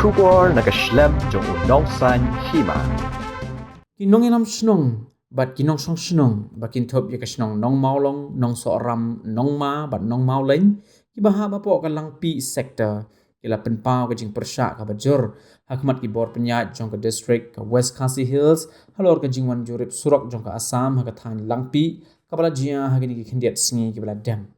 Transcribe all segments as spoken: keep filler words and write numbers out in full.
Khubor na ka shlem jong u Nongsaiñ Hima. Ki nongïalam shnong bad ki nongshong shnong ba kin thup ïa ka shnong Nongmawlong, Nongsohram, Nongma bad Nongmawleiñ, kiba hap hapoh ka Langpih sector, ki la pynpaw ka jingpyrshah kaba jur ha khmat ki bor pynïaid jong ka district ka West Khasi Hills halor ka jingwan jurip surok jong ka Assam ha ka thaiñ Langpih, kaba la jia ha kine ki khyndiat sngi kiba la dep.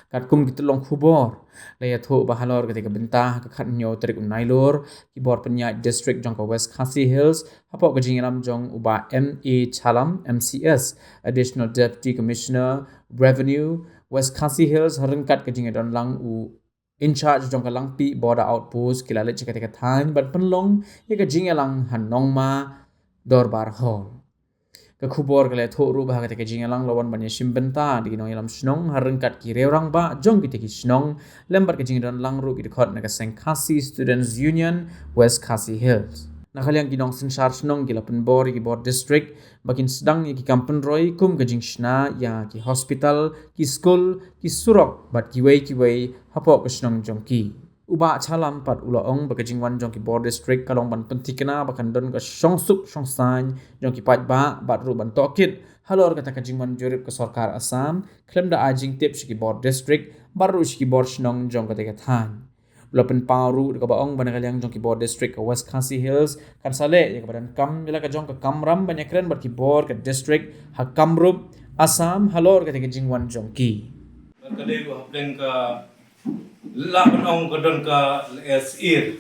Katkum ki tyllong khubor la ïathuh ba halor kata ka bynta, ha ka khathynñiew tarik u Nailur, ki bor pynïaid district jong ka West Khasi Hills, hapoh ka jingïalam jong u Bah M A Chalam, M C S, Additional Deputy Commissioner Revenue, West Khasi Hills, ha ryngkat ka jingïadon lang u in charge jong ka Langpih Border Outpost, ki la leit sha kata ka thaiñ ban pynlong ïa ka jingïalang ha Nongma Dorbar Hall. Ka khubor ka la ïathuh ruh ba ha kata ka jingïalang la wan ban ïashim bynta da ki nongïalam shnong ha ryngkat ki riew rangbah jong kita ki shnong, lem bad ka jingdon lang ruh ki dkhot na ka seng Khasi Students Union West Khasi Hills. Na ka liang ki nongsynshar shnong ki la pynbor ïa ki bor district ba kin sdang ïa ki kam pynroi kum ka jingshna ïa ki hospital, ki skul, ki surok bad kiwei kiwei hapoh ka shnong jong ki. U Bah Chalam pat u la ong ba ka jingwan jong ki bor district ka long ban pynthikna ba kan don ka shongsuk shongsaiñ jong ki paidbah bad ruh ban tohkit halor kata ka jingwan jurip ka sorkar Assam, khlem da ai jingtip sha ki bor district bad ruh sha ki bor shnong jong kata ka thaiñ. U la pynpaw ruh da kaba ong ba na ka liang jong ki bor district ka West Khasi Hills kan sa leh ïa kaba donkam ïa la ka jong ka kamram ban ïakren bad ki bor ka district ha Kamrup, Assam, halor kata ka jingwan jong ki. Ka dei ruh hapdeng ka la ban ong ka don ka leh syier.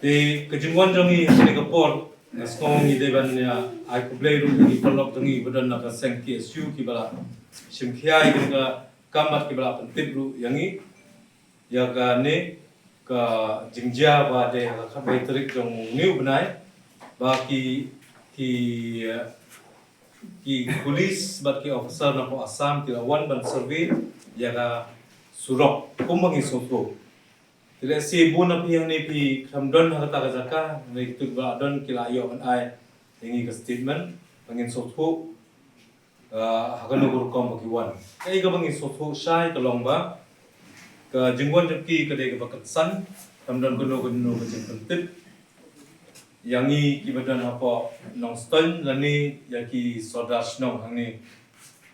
Te ka jingwan jong ngi ha kane ka por, nga sngew ngi dei ban ïa ai khublei ruh ïa ki paralok jong ngi ba don na ka seng K S U kiba la shim khia ïa ka kam bad kiba la pyntip ruh ïa ngi ïa kane ka jingjia ba dei ha ka khatwei tarik jong une u bnai, ba ki, ki, eh, ki police bad ki officer na ka Assam ki la wan ban survey ïa ka surok kum ba ngi sngewthuh. Te lehse bun na phi hangne phi khlem don ha kata ka jaka, hynrei kito kiba la don ki la ïoh ban ai ïa ngi ka statement ba ngin sngewthuh, ah, ha kano ka rukom ba ki wan. Kaei kaba ngi sngewthuh shai ka long ba ka jingwan jong ki ka dei kaba kynsan, khlem don kano kano ka jingpyntip ïa ngi kiba don hapoh Nongstoiñ lane ïa ki sordar shnong hangne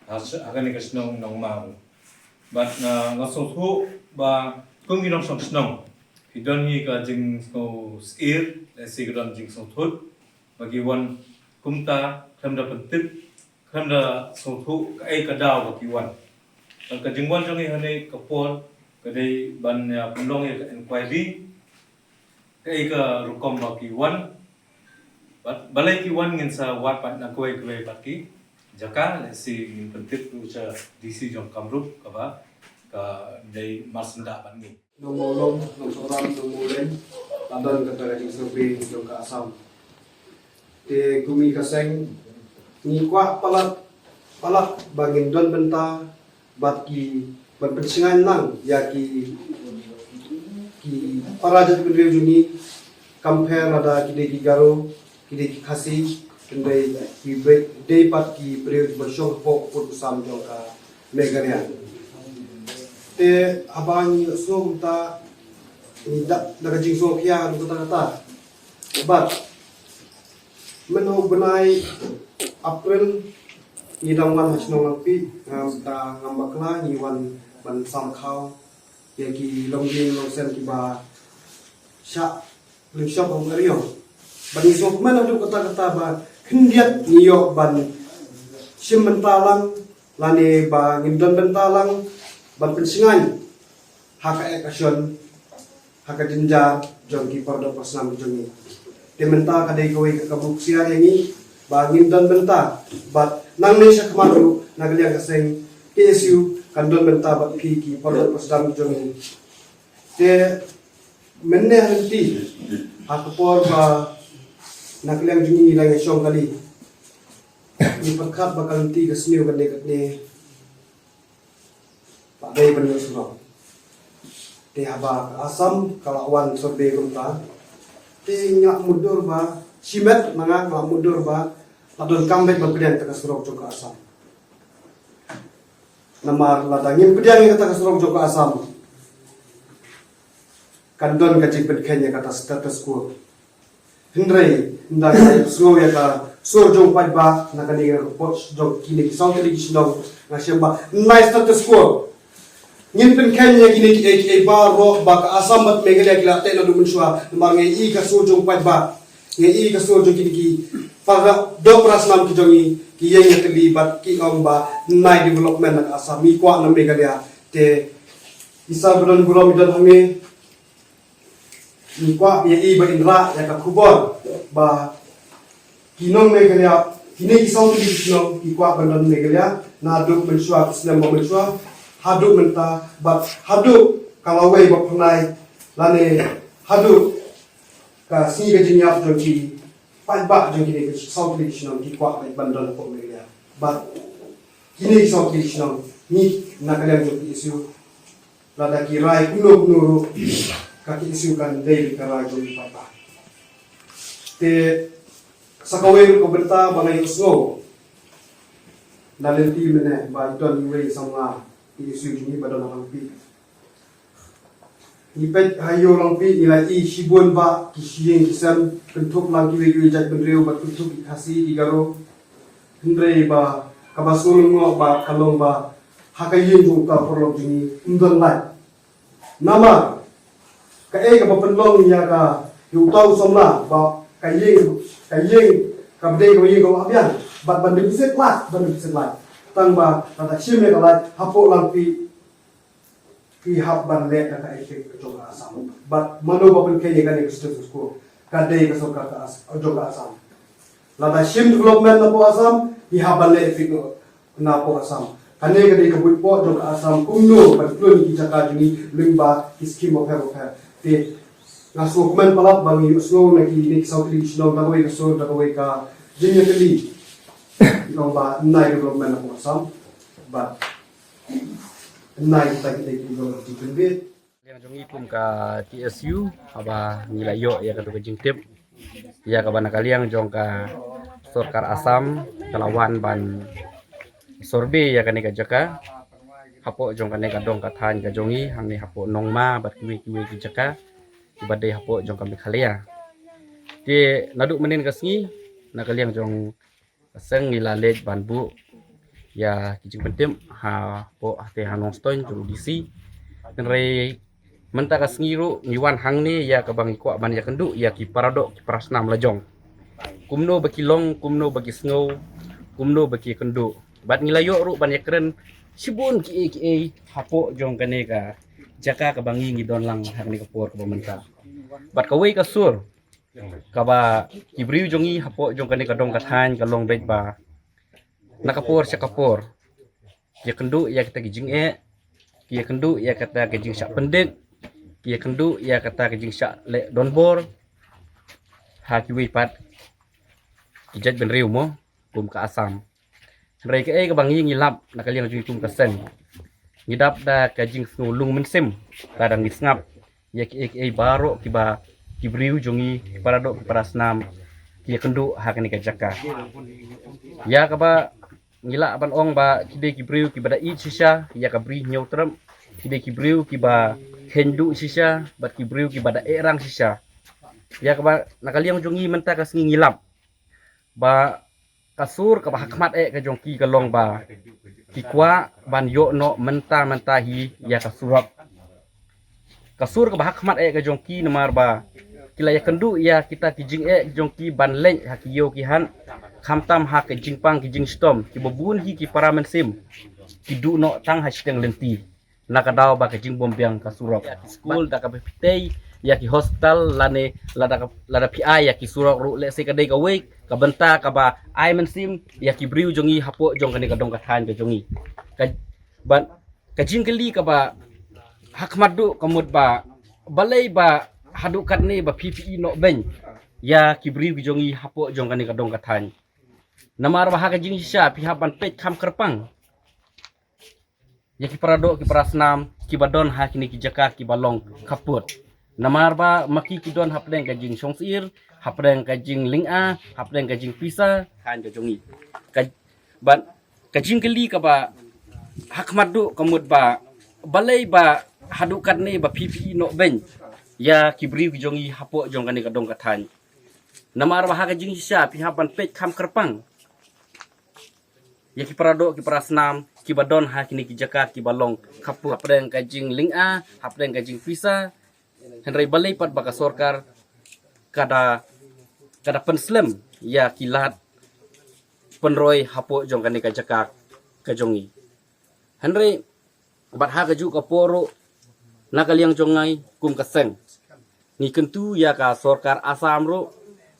ha sh-, ha kane ka shnong Nongma ruh. Bad, ah, nga sngewthuh ba kum ki nongshong shnong ki don hi ka jingsngewsyier, lehse ka don jingsngewthuh ba ki wan kumta khlem da pyntip, khlem da sngewthuh kaei ka daw ba ki wan. Bad ka jingwan jong ngi hangne ka por ka dei ban, ah, pynlong ïa ka inquiry kaei ka rukom ba ki wan. Bad balei ki wan ngin sa wad bad na kawei kawei bad ki jaka, lehse ngin pyntip ruh sha D C jong Kamrup kaba ka dei marsyndah bad ngi. Nongmawlong, Nongsohram, Nongmawleiñ, la don kata ka jingsurvey jong ka Assam. Te kum ngi ka seng ngi kwah palat, palat ba ngin don bynta bad ki ban pynshngaiñ lang ïa ki, ki para jaitbynriew jong ngi, compare lada ki dei ki Garo, ki dei ki Khasi, hynrei ki dei pat ki briew kiba shong hapoh ka pud ka sam jong ka Meghalaya. Te haba ngi ïohsngew kumta, ngi da, da ka jingsngewkhia haduh katta katta. Bad mynno u bnai April ngi dang wan ha shnong Langpih, ngam da, ngam bakla, ngi wan ban sam khaw ïa ki longding longsem kiba shah lyngshop ha u eriong. Bad ngi sngewkmen haduh katta katta ba khyndiat ngi ïoh ban shim bynta lang lane ba ngin don bynta lang ban pynshngaiñ ha ka action, ha ka jynjar jong ki paralok parasnam jong ngi. Te mynta ka dei kawei ka kabu ksiar ïa ngi ba ngin don bynta bad nangne shakhmat ruh na ka liang ka seng K S U kan don bynta bad phi ki paralok parasnam jong ngi. Te mynne ha lynti, ha ka por ba na ka liang jong ngi ngi la ïashong kali, ngi pyrkhat ba ka lynti ka sniew kane kane ba dei ban ïoh surok. Te haba ka Assam ka la wan survey kumta, te nga mutdur ba shimet na nga, nga mutdur ba la donkam beit ban pdiang kata ka surok jong ka Assam. Namar lada ngim pdiang ïa kata ka surok jong ka Assam, kan don ka jingpynkheiñ ïa kata status quo. Hynrei ynda nga sngew ïa ka sur jong paidbah na kane ka report jong kine ki saw tylli ki shnong, nga shem ba nai status quo. Ngin pynkheiñ ïa kine kiei kiei baroh ba ka Assam bad Meghalaya ki la teh naduh mynshuwa, namar nga i ka sur jong paidbah, nga i ka sur jong kine ki para doh para snam ki jong ngi, ki ïeng ïa ka li bad ki ong ba nai development na ka Assam, ngi kwah na Meghalaya. Te i sa ba don burom i don hangne, ngi kwah ïa i ba in rah ïa ka khubor ba ki nong Meghalaya, kine ki saw tylli ki shnong ki kwah ban don Meghalaya naduh mynshuwa, ki snem ba mynshuwa, haduh mynta bad haduh ka lawei ba phyrnai, lane haduh ka sngi ka jingïap jong ki paidbah jong kine ki saw tylli ki shnong ki kwah ban don hapoh Meghalaya. Bad kine ki saw tylli ki shnong, ngi na ka liang jong P S U, lada ki rai kumno kumno ruh, ka P S U kan dei ka rai jong ki paidbah. Te sa kawei ruh ka bynta ba nga ïohsngew na lynti mynne ba i don iwei i samla P S U jong ngi ba don ha Langpih. Ngi peit ha Ïew Langpih, ngi la i shibun ba ki shyieng ki sem, kynthup lang kiwei kiwei jait bynriew bad kynthup ki Khasi ki Garo. Hynrei ba kaba sngewlyngngoh ba ka long ba ha ka ïing jong uta u paralok jong ngi ym don light. Namar kaei kaba pynlong ïa ka, ïa uta u samla ba ka ïing, ka ïing kaba dei kaba ïing kaba la biang, bad ban da bishar light, ban da bishar light. Tang ba lada shim ïa ka light hapoh Langpih, ki hap ban leh da ka effect ka jong ka Assam. Bad mano ba pynkheiñ ïa kane ka status quo? Ka dei ka sorkar ka As-, jong ka Assam. Lada shim development napoh Assam, ki hap ban leh effect napoh Assam. Kane ka dei ka buit poh jong ka Assam kumno ban kloi ki jaka jong ngi lyngba ki skim bapher bapher. Te nga sngewkmen palat ba ngi ïohsngew na kine ki saw tylli ki shnong da kawei ka sur, da kawei ka jingïatylli. Ngi ong ba nai development napoh Assam. Bad nai kita kita ki jong ka jingpynbit. Liang jong ngi kum ka T S U, haba ngi la ïoh ïa katu ka jingtip, ïa kaba na ka liang jong ka sorkar Assam ka la wan ban survey ïa kane ka jaka hapoh jong kane ka dong ka thaiñ ka jong ngi, hangne hapoh Nongma bad kiwei kiwei ki jaka kiba dei hapoh jong ka Meghalaya. Te naduh mynnin ka sngi, na ka liang jong ka seng ngi la leit ban buh ïa ki jingpyntip hapoh, hangtei ha Nongstoiñ jong u D C. Hynrei mynta ka sngi ruh ngi wan hangne ïa kaba ngi kwah ban ïakynduh ïa ki paradoh ki parasnam la jong, kumno ba ki long, kumno ba ki sngew, kumno ba ki ïakynduh. Bad ngi la ïoh ruh ban ïakren shibun kiei kiei hapoh jong kane ka jaka kaba ngi ngi don lang ha kane ka por kaba mynta. Bad kawei ka sur kaba ki briew jong ngi hapoh jong kane ka dong ka thaiñ ka long beit ba na ka por sha ka por ki ïakynduh ïa kata ki jingeh, ki ïakynduh ïa kata ki jingshah pyndit, ki ïakynduh ïa kata ki jingshah leh donbor ha kiwei pat ki jait bynriew mo, kum ka Assam. Hynrei kaei kaba ngi ngi lap na ka liang jong ngi kum ka seng, ngi dap da ka jingsngew lung mynsiem lada ngi sngap ïa kiei kiei baroh kiba ki briew jong ngi, ki paradoh ki parasnam ki ïakynduh ha kane ka jaka. Ïa kaba ngi lah ban ong ba ki dei ki briew kiba da ïeit shisha ïa ka Bri Hynñiewtrep, ki dei ki briew kiba kheiñ duh shisha bad ki briew kiba da eh rang shisha. Ïa kaba na ka liang jong ngi mynta ka sngi ngi lap ba ka sur kaba ha khmat eh ka jong ki ka long ba ki kwah ban ïoh noh mynta mynta hi ïa ka surok. Ka sur kaba ha khmat eh ka jong ki namar ba ki la ïakynduh ïa kita ki jingeh jong ki ban leit ha ki ïew ki hat, khamtam ha ki jingpang ki jingshitom, kiba bun hi ki para mynsiem ki duh noh tang ha shiteng lynti na ka daw ba ka jingbym biang ka surok. Ïa ki skul da kaba phi tei, ïa ki hospital, lane lada ka, lada phi ai ïa ki surok ruh, lehse ka dei kawei ka bynta kaba ai mynsiem ïa ki briew jong ngi hapoh jong kane ka dong ka thaiñ ka jong ngi. Ka, ban, ka jingkylli kaba ha khmat duh ka mut ba balei ba haduh katne ba phi phi ïehnoh beiñ ïa ki briew ki jong ngi hapoh jong kane ka dong ka thaiñ. Namar ba ha ka jingshisha phi hap ban peit kham kyrpang ïa ki paradoh ki parasnam kiba don ha kine ki jaka kiba long khappud. Namar ba ma ki ki don hapdeng ka jingshongsyier, hapdeng ka jinglynga, hapdeng ka jingpisa, ha ka jong ngi. Ka, ban, ka jingkylli kaba ha khmat duh ka mut ba balei ba haduh katne ba phi phi ïehnoh beiñ ïa ki briew ki jong ngi hapoh jong kane ka dong ka thaiñ. Namar ba ha ka jingshisha phi hap ban peit kham kyrpang ïa ki paradoh ki parasnam kiba don ha kine ki jaka kiba long khappud, hapdeng ka jinglynga, hapdeng ka jingpisa. Hynrei balei pat ba ka sorkar ka da, ka da pynslem ïa ki lad pynroi hapoh jong kane ka jaka ka jong ngi. Hynrei bad ha kajuh ka por ruh, na ka liang jong ngi kum ka seng, ngi kyntu ïa ka sorkar Assam ruh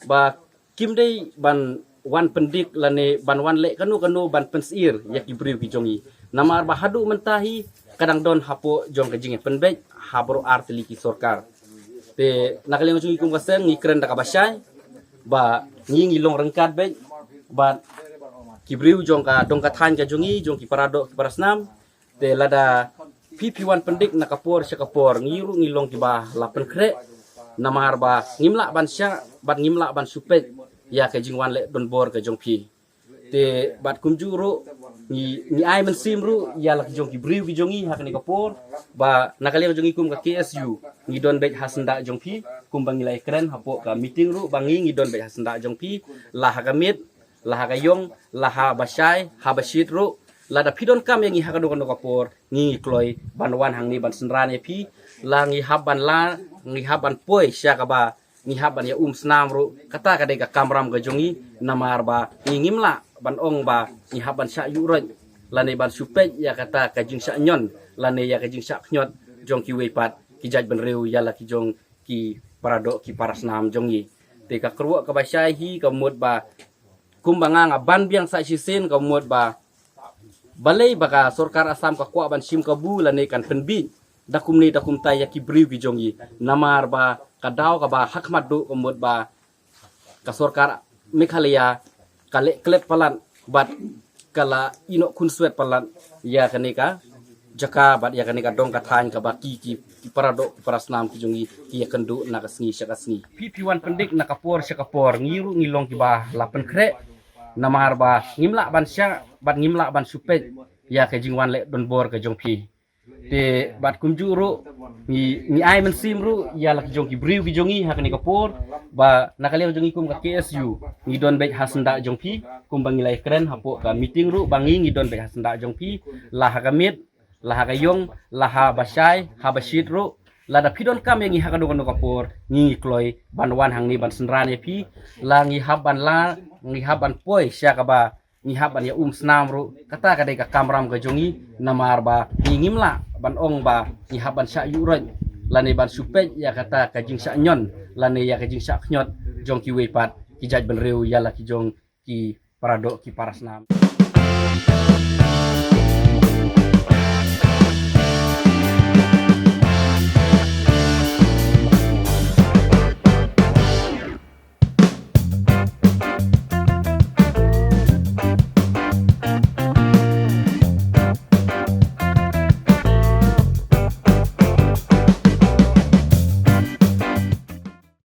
ba kim dei ban wan pyndik lane ban wan leh kano kano ban pynsyier ïa ki briew ki jong ngi. Namar ba haduh mynta hi ka dang don hapoh jong ka jingpynbeit ha baroh ar tylli ki sorkar. Te na ka liang jong ngi kum ka seng ngi kren da kaba shai ba ngi ngi long ryngkat beit bad ki briew jong ka dong ka thaiñ ka jong ngi, jong ki paradoh ki parasnam. Te lada phi phi wan pyndik na ka por sha ka por, ngi ruh ngi long kiba la pynkhreh. Namar ba ngim lah ban shah bad ngim lah ban shu peit ïa ka jingwan leh donbor ka jong phi. Te bad kumjuh ruh ngi, ngi ai mynsiem ruh ïa la ki jong ki briew ki jong ngi ha kane ka por ba na ka liang jong ngi kum ka K S U ngi don beit ha syndah jong phi, kumba ngi la ïakren hapoh ka meeting ruh ba ngi ngi don beit ha syndah jong phi, la ha ka miet, la ha ka ïong, la ha ba shai, ha ba shit ruh. Lada phi donkam ïa ngi ha kano kano ka por, ngi ngi kloi ban wan hangne ban synran ïa phi. La ngi hap ban la, ngi hap ban poi sha kaba ngi hap ban ïa um snam ruh, kata ka dei ka kamram ka jong ngi. Namar ba ngi ngim lah ban ong ba ngi hap ban shah ïuh roit lane ban shu peit ïa kata ka jingshah ñion lane ïa ka jingshah khñiot jong kiwei pat ki jaitbynriew ïa la ki jong ki paradoh ki parasnam jong ngi. Te ka kyrwoh kaba shai hi ka mut ba kumba nga nga ban biang sa shisien ka mut ba balei ba ka sorkar Assam ka kwah ban shim kabu lane kan pynbit da kumne da kumta ïa ki briew ki jong ngi. Namar ba ka daw kaba hakhmat duh ka mut ba ka sorkar Meghalaya ka leh klet palat bad ka la ïehnoh khunswet palat ïa kane ka jaka bad ïa kane ka dong ka thaiñ kaba ki, ki, ki paradoh ki parasnam ki jong ngi ki ïakynduh na ka sngi sha ka sngi. Phi phi wan pyndik na ka por sha ka por, ngi ruh ngi long kiba la pynkhreh. Namar ba ngim lah ban shah bad ngim lah ban shu peit ïa ka jingwan leh donbor ka jong phi. Te bad kumjuh ruh ngi, ngi ai mynsiem ruh ïa la ki jong ki briew ki jong ngi ha kane ka por ba na ka liang jong ngi kum ka K S U ngi don beit ha syndah jong phi, kumba ngi la ïakren hapoh ka meeting ruh ba ngi ngi don beit ha syndah jong phi, la ha ka miet, la ha ka ïong, la ha ba shai, ha ba shit ruh. Lada phi donkam ïa ngi ha kano kano ka por, ngi ngi kloi ban wan hangne ban synran ïa phi. La ngi hap ban la, ngi hap ban poi sha kaba ngi hap ban ïa um snam ruh, kata ka dei ka kamram ka jong ngi. Namar ba ngi ngim lah ban ong ba ngi hap ban shah ïuh roit lane ban shu peit ïa kata ka jingshah ñion lane ïa ka jingshah khñiot jong kiwei pat ki jaitbynriew ïa la ki jong ki paradoh ki parasnam.